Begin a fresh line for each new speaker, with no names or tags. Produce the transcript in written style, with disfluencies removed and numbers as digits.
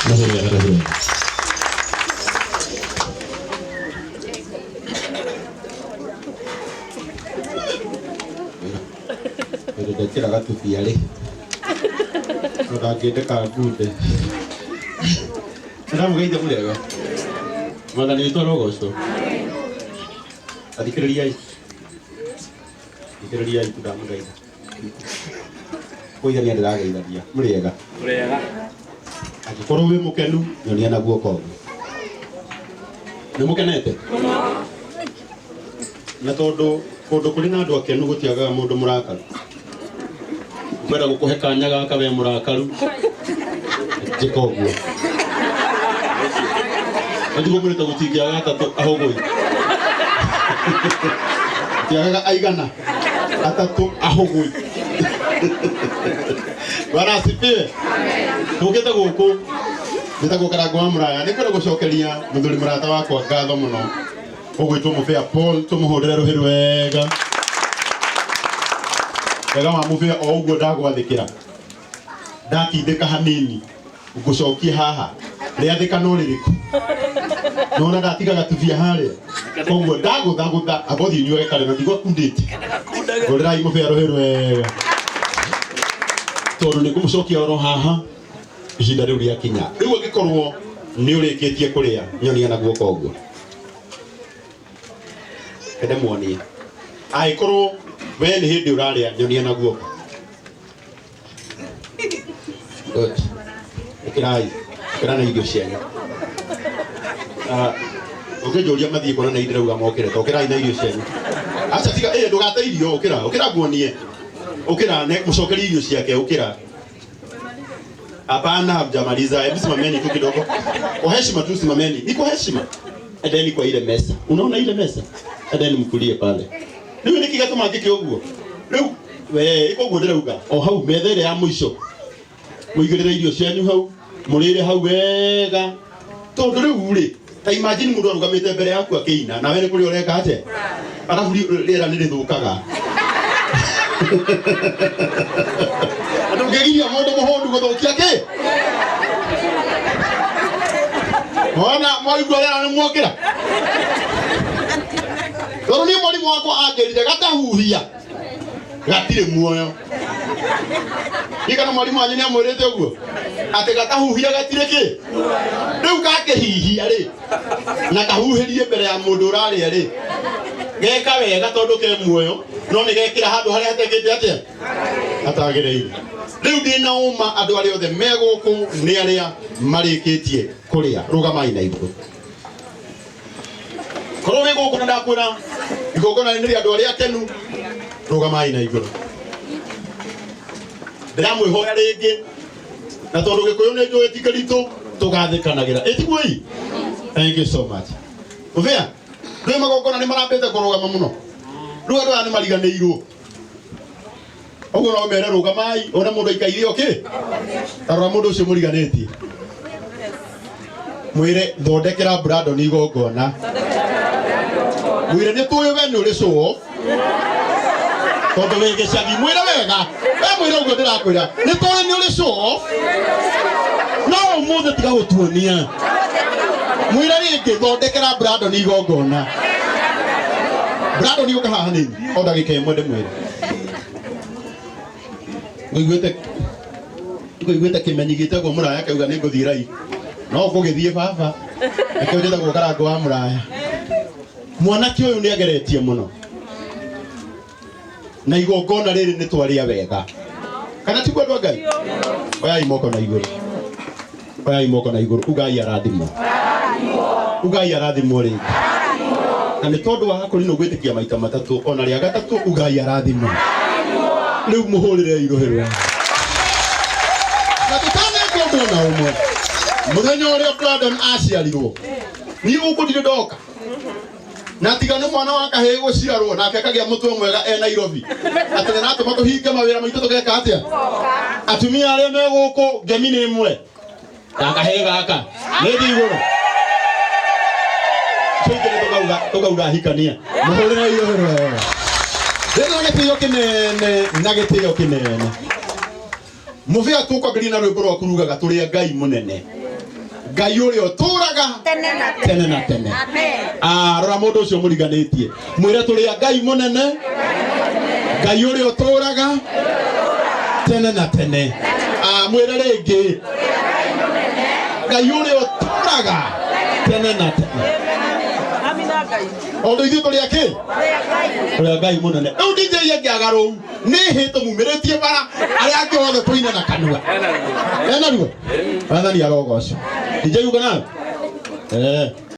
Mũhũrĩre rũhĩ wega.
Tondũ ndekĩra gatubia rĩ tondũ ndangĩndeka ngunde. Ndĩramũgeithia mũrĩega. Mwathani witũ arogocwo. Athikĩrĩriai. Thikĩrĩriai tu ndamũthaitha. Kũgeithania ndĩrageithania. Mũrĩega.
Mũrĩega.
Angĩkorwo wĩ mũkenu, nyonia na guoko ũguo. Nĩ mũkenete? Na tondũ kũndũ kũrĩ na andũ akenu gũtiagaga mũndũ mũrakaru. Ngwenda gũkũhe kanya gaka we mũrakaru. Njĩka ũguo. Nĩndiguo mwĩrĩte gũtingĩaga atatũ ahũgũi. Gũtiagaga aigana atatũ ahũgũi. Bwana asifiwe. Tũkĩte gũkũ njĩtagwo Karangũ wa Mũraya. Nĩngwenda gũcokeria mũthuri mũrata wakwa ngatho mũno ũgwĩtwo Mũbĩa Paul, tũmũhũrĩre rũhĩ rwega. Wega wa Mũbĩa o ũguo ndagwathĩkĩra ndatindĩka hanini ngũcokie haha rĩathĩka no rĩrĩkũ nona ndatiga gatubia harĩa koguo ndagũthagũtha amba ũthiĩ ũnyuage kare na ndigwakundĩtie hũrĩrai mũbĩa rũhĩ rwega tondũ nĩ ngũmũcokia oro haha ihinda rĩu rĩakinya rĩu angĩkorwo nĩ ũrĩkĩtie kũrĩa nyonia na guoko ũguo ende muonie angĩkorwo we nĩ hĩndĩ ũrarĩa nyonia na guoko. Good. Ũkĩrai, ũkĩra na irio cianyu. Ah, ũngĩnjũria mathiĩ kuona nĩ ndĩrauga mokĩre, ta ũkĩrai na irio cianyu. Aca tiga, ĩ ndũgate irio, ũkĩra, ũkĩra nguonie. Ũkĩra, ne mũcokerie irio ciake, ũkĩra. Hapana, hamjamaliza. Hebu simameni tu kidogo. Kwa heshima tu simameni. Ni kwa heshima. Endeni kwa ile mesa. Unaona ile mesa? Endeni mkulie pale. Rĩu nĩkĩ gĩatũma njĩke ũguo? Rĩu we ĩka ũguo ndĩrauga. O hau metha ĩrĩa ya mũico. Mũigĩrĩre irio cianyu hau, mũrĩre hau wega. Tondũ rĩu rĩ, ta imagine mũndũ arũgamĩte mbere yaku akĩina, nawe nĩ kũrĩa ũreka atĩa? Arabu rĩera nĩ rĩthũkaga. Na ndũngĩgiria mũndũ mũhũnu gũthũkia kĩ? Mwana mwaigua rĩera nĩ muokĩra? Tondũ niĩ mwarimũ wakwa anjĩrire gatahuhia gatirĩ muoyo. Ndiũĩ kana mwarimũ wanyu nĩ amwĩrĩte ũguo atĩ gatahuhia gatirĩ kĩ? Rĩu gakĩhihia rĩ na kahuhĩrie mbere ya mũndũ ũrarĩa rĩ geka wega tondũ ke muoyo no nĩ gekĩra handũ harĩa hatekĩte atĩa hatagĩrĩire. Rĩu ndĩ na ũma andũ arĩa othe me gũkũ nĩ arĩa marĩkĩtie kũrĩa. Rũgamai na igũrũ. Korwo wĩ gũkũ na ndakwĩra igongona nĩ rĩa andũ arĩa akenu, rũgamai na igũrũ. Ndĩramwĩhoya rĩngĩ na tondũ gĩkũyũ nĩ njũĩ ti kĩritũ tũgathĩkanagĩra. Ĩ tiguo ĩ? Thank you so much. Mũbĩa, ndũĩ magongona nĩ marambĩte kũrũgama mũno. Rĩu andũ aya nĩ mariganĩirwo. Ũguo no mere rũgamai, one mũndũ aikaire o kĩ? Ta rora mũndũ ũcio mũriganĩtie. Mwĩre thondekera Brandon igongona. Mwĩre nĩ tũĩ we nĩ ũrĩ show off. Tondũ wĩ gĩcagi, mwĩre wega. We mwĩre ũguo ndĩrakwĩra. Nĩ tũĩ nĩ ũrĩ show off. No ũmũthĩ tiga gũtuonia. Mwĩre rĩngĩ thondekera Brandon igongona. Brandon ũka haha hanini. O ndagĩka ĩmwe ndĩmwĩre. Ngũiguĩte ngũiguĩte kĩmenyi gĩtagwo mũraya kauga nĩ ngũthiĩ rai. No ngũgĩthiĩ baba. Nĩkĩo njĩtagwo Karangũ wa mũraya. Mwanake ũyũ nĩ ageretie mũno. Na igongona rĩrĩ nĩ twarĩa wega. Kana tiguo andũ a Ngai? Oyai moko na igũrũ. Oyai moko na igũrũ. Ugai arathimwo. Ugai arathimwo rĩngĩ. Na nĩ tondũ wa hakũrinũ gwĩtĩkia maita matatũ ona rĩa gatatũ ugai arathimwo. Rĩu mũhũrĩrei rũhĩ rwega. Na tũtaneka ũndũ ona ũmwe. Mũthenya ũrĩa Brandon aciarirwo. Niĩ gũkũ ndirĩ ndoka. Na tiga nĩ mwana wa kahĩĩ gũciarwo nake akagĩa mũtwe mwega e Nairobi. Atĩ nĩ aratũma tũhinge mawĩra maitũ tũgeka atĩa? Atumia arĩa me gũkũ ngemi nĩ ĩmwe. Ya kahĩĩ gaka. Nĩ thiĩ igũrũ. Tũingĩre tũkauga tũkauga hikania. Mũhũrĩre igũrũ wega. Ndĩna gĩtĩo kĩnene na gĩtĩo kĩnene. Mũbĩa tũkwambĩrĩria na rwĩmbo rwaku rugaga tũrĩ a Ngai mũnene. Ngai ũrĩa ũtũraga
Tene na tene.
tene na tene.
Amen.
Ah, rora mũndũ ũcio mũriganĩtie, mwĩre tũrĩ a Ngai mũnene, Ngai ũrĩa ũtũraga tene na tene. Ah, mwĩre rĩngĩ, Ngai ũrĩa ũtũraga tene na tene.
Amina Ngai.
Tondũ ithuĩ tũrĩ a kĩ? Tũrĩ a Ngai mũnene. Rĩu DJ angĩaga rũu nĩ hĩ tũmumĩrĩtie bara, arĩa angĩ othe tũine na kanua. Ena ruo. Wathani arogocwo. DJ uko nayo? Eh.